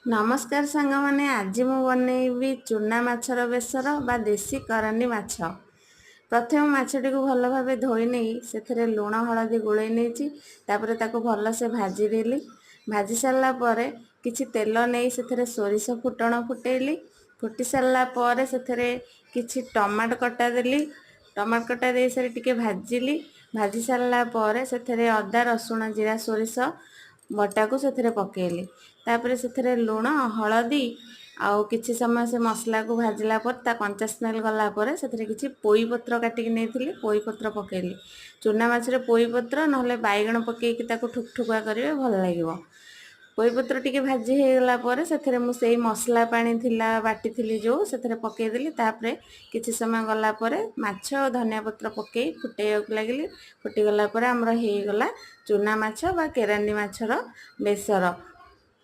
ନମସ୍କାର ସାଙ୍ଗମାନେ, ଆଜି ମୁଁ ବନେଇବି ଚୁନା ମାଛର ବେସର ବା ଦେଶୀ କରାଣ୍ଡି ମାଛ। ପ୍ରଥମେ ମାଛଟିକୁ ଭଲ ଭାବେ ଧୋଇ ନେଇ ସେଥିରେ ଲୁଣ ହଳଦୀ ଗୋଳେଇ ନେଇଛି। ତାପରେ ତାକୁ ଭଲସେ ଭାଜିଦେଲି। ଭାଜି ସାରିଲା ପରେ କିଛି ତେଲ ନେଇ ସେଥିରେ ସୋରିଷ ଫୁଟଣ ଫୁଟେଇଲି। ଫୁଟି ସାରିଲା ପରେ ସେଥିରେ କିଛି ଟମାଟୋ କଟା ଦେଲି। ଟମାଟୋ କଟା ଦେଇ ସାରି ଟିକେ ଭାଜିଲି। ଭାଜି ସାରିଲା ପରେ ସେଥିରେ ଅଦା, ରସୁଣ, ଜିରା, ସୋରିଷ ବଟାକୁ ସେଥିରେ ପକେଇଲି। ତାପରେ ସେଥିରେ ଲୁଣ, ହଳଦୀ ଆଉ କିଛି ସମୟ ସେ ମସଲାକୁ ଭାଜିଲା ପରେ, ତା କଞ୍ଚା ସ୍ମେଲ୍ ଗଲା ପରେ ସେଥିରେ କିଛି ପୋଇ ପତ୍ର କାଟିକି ନେଇଥିଲି, ପୋଇ ପତ୍ର ପକେଇଲି। ଚୁନା ମାଛରେ ପୋଇ ପତ୍ର ନହେଲେ ବାଇଗଣ ପକେଇକି ତାକୁ ଠୁକଠୁକୁଆ କରିବେ, ଭଲ ଲାଗିବ। ପୋଇପତ୍ର ଟିକେ ଭାଜି ହେଇଗଲା ପରେ ସେଥିରେ ମୁଁ ସେଇ ମସଲା ପାଣି ଥିଲା, ବାଟିଥିଲି ଯେଉଁ, ସେଥିରେ ପକେଇଦେଲି। ତାପରେ କିଛି ସମୟ ଗଲା ପରେ ମାଛ ଆଉ ଧନିଆ ପତ୍ର ପକେଇ ଫୁଟେଇବାକୁ ଲାଗିଲି। ଫୁଟିଗଲା ପରେ ଆମର ହେଇଗଲା ଚୁନା ମାଛ ବା କେରାଣ୍ଡି ମାଛର ବେସର।